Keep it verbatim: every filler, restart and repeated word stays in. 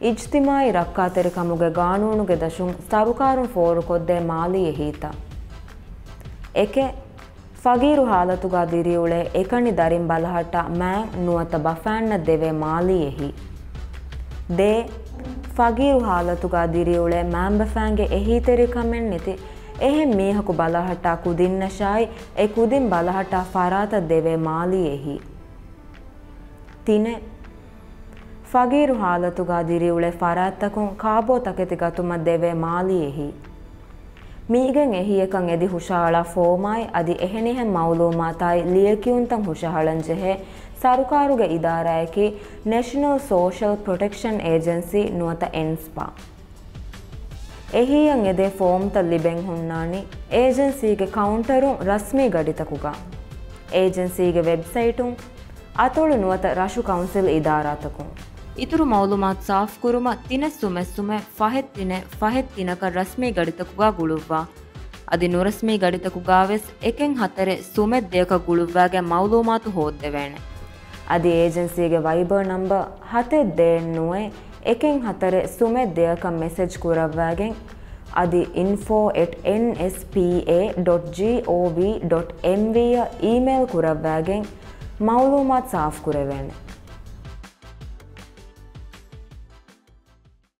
އިޖްތިމާޢީ ރައްކާތެރިކަމުގެ ގާނޫނުގެ ދަށުން ސަރުކާރުން ފޯރުކޮށްދޭ މާލީ އެހީތައް. އެކެއް، ފަގީރު ހާލަތުގަ ދިރިއުޅޭ އެކަނި ދަރިން ބަލަހައްޓާ މާތް ނުވަތަ ބަފައިންނަށް ދެވޭ މާލީ އެހީ. ދޭއް، ފަގީރު ހާލަތުގަ ދިރިއުޅޭ މާތްބަފައިންގެ އެހީތެރިކަމެއް ނެތި އެހެން މީހަކު ބަލަހައްޓާ ކުދިންނަށާއި އެ ކުދިން ބަލަހައްޓާ ފަރާތަށް ދެވޭ މާލީ އެހީ. ތިނެއް، ފަގީރު ހާލަތުގަ ދިރިއުޅޭ ފަރާތްތަކުން ކާބޯ ތަކެތި ގަތުމަށް ދެވޭ މާލީ އެހީ. މީގެން އެހީއަކަށް އެދި ހުށަހަޅާ ފޯމާއި އަދި އެހެނިހެން މައުލޫމާތާއި ލިޔެކިޔުންތައް ހުށަހަޅަން ޖެހޭ ސަރުކާރުގެ އިދާރާއަކީ ނެޝަނަލް ސޯޝަލް ޕްރޮޓެކްޝަން އޭޖެންސީ ނުވަތަ އެންސްޕާ. އެހީއަށް އެދޭ ފޯމްތައް ލިބެން ހުންނާނީ އޭޖެންސީގެ ކައުންޓަރުން ރަސްމީ ގަޑިތަކުގަ، އޭޖެންސީގެ ވެބްސައިޓުން، އަތޮޅު ނުވަތަ ރަށު ކައުންސިލް އިދާރާތަކުން. އިތުރު މައުލޫމާތު ސާފުކުރުމަށް ތިނެއް ސުމެއް ސުމެއް ފަހެއް ތިނެއް ފަހެއް ތިނަކަށް ރަސްމީ ގަޑިތަކުގަ ގުޅުއްވާ. އަދި ނުރަސްމީ ގަޑިތަކުގަވެސް އެކެއް ހަތަރެއް ސުމެއް ދެއަކަށް ގުޅުއްވާގެން މައުލޫމާތު ހޯއްދެވޭނެ. އަދި އޭޖެންސީގެ ވައިބަރ ނަމްބަރ ހަތެއް ދޭއް ނުވައެއް އެކެއް ހަތަރެއް ސުމެއް ދެއަކަށް މެސެޖް ކުރައްވާގެން އަދި އިންފޯ އެޓް އެން އެސް ޕީ އޭ ޑޮޓް ޖީ އޯ ވީ ޑޮޓް އެމް ވީ އަށް އީމެއިލް ކުރައްވާގެން މައުލޫމާތު ސާފުކުރެވޭނެ.